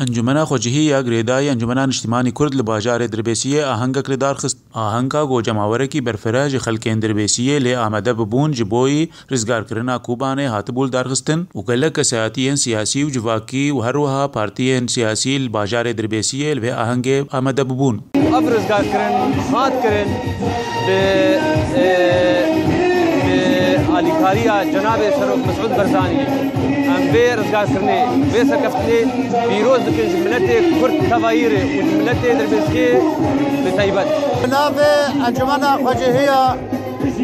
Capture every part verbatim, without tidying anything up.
Encûmena Xwecihî ya Girêdayî Encûmena Niştimanî Kurd li bajarê Dirbêsiyê ahengek li dar xist. Ahenga ku cemawerekî berfireh ji xelkên Dirbêsiyê lê amade bibûn ji bo yî rizgarkirina Kobanê hatibû lidarxistin û gelek kesayetiyên siyasî û civakî û her wiha partiyên siyasî li bajarê Dirbêsiyê li vê ahengê amade bibûn. Ev rizgarkirin hat kirin bi, e, bi alîkariya Cenabê Serok Mesûd Barzanî. Em vê rizgarkirinê, vê serkeftinê pîroz dikin ji miletê Kurd tevayî re û ji miletê Dirbêsiyê bi taybet. Bi navê Encûmena Xwecihî ya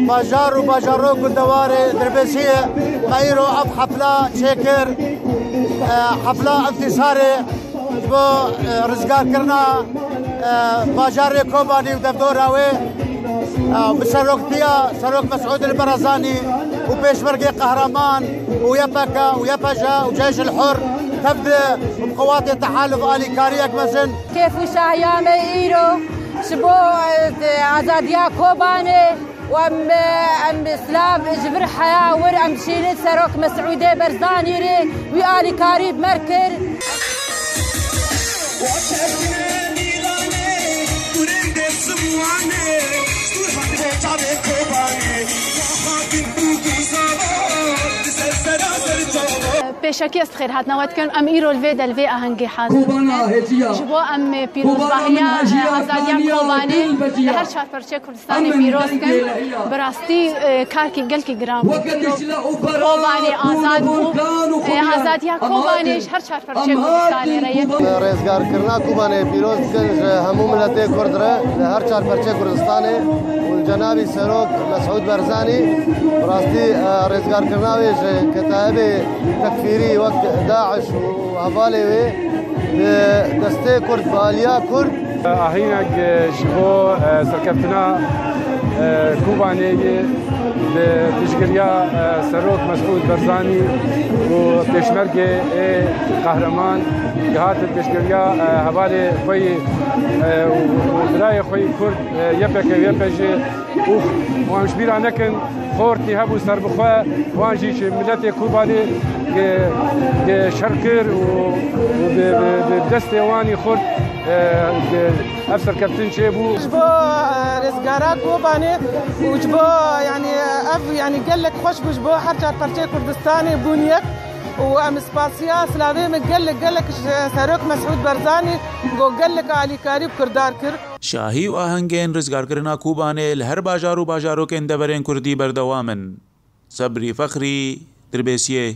Bajar û Bajarok û Dewarê Dirbêsiyê me îro ev hefla çêkir. E, hefla îmtîsarê ji bo, e, rizgarkirina, e, bajarê Kobanî û devdora wê, e, bi seroktiya Serok Mesûd el Barzanî û pêşmergê qehreman û Y P K û Y P J û Ceyş el Hur tev di qewatê tehaluf alîkariyek mezin. Kêf û şahiya me îro ji bo, e, azadiya Kobanê û em, e, em silav ji vir heya wir em dişînin Serok Mesûdê Barzanî rê wî alîkarî bi me kir. Pêşakî ez xêrhatina we dikim. Em îro li vê de li vê ahengê hazir bûne. Ji bo em pîrozbahiya, e, azadiya Kobanê li her çar perçê Kurdistanê pîroz kin. Bi rastî, e, karkî gelkî giran bû. Îro Kobanê azad bû. E, azadiya Kobanê ji her çar perçê Kurdistanê re ye. Rêzgarkirina Kobanê pîroz dikin ji hemû miletê Kurd re li her çar perçê Kurdistanê û li cenabî Serok Mesûd Barzanî. Bi rastî, e, rêzgarkirina wê ji ketayebê tekfîrî wek DAIŞ û hevalê wê bi destê Kurd, bi aliya Kurd. Ahînek, e, ji bo, e, serkeftina, e, Kobanê yê bi piştgiriya, e, Serok Mesûd Barzanî û pêşmergê ê qehreman, ki hatin piştgiriya, e, hevalê xwe yî, e, û, û birayê xwe yî Kurd, e, Y P K, Y P J, û wan ji bîra nekin, xortî hebû serbixwe, wan jî ji miletê Kobanê, e, e, şer kir û, û bi, bi, bi destê wan yî xort, e, e, ev serkeftin çêbû. Ji bo, e, rêzgara Kobanê û ji bo, yanî, ev, yanî, gelek xweş bû ji bo her çar perçê Kurdistanê bûn yek û em spasiya silavê me gelek, gelek ji Serok Mesûd Barzanî ku gelek alîkarî bi Kurdan kir. Şahî û ahengên rizgarkirina Kobanê li her bajar û bajarokên deverên Kurdî berdewam in. Sebrî Fexrî, Dirbêsiyê.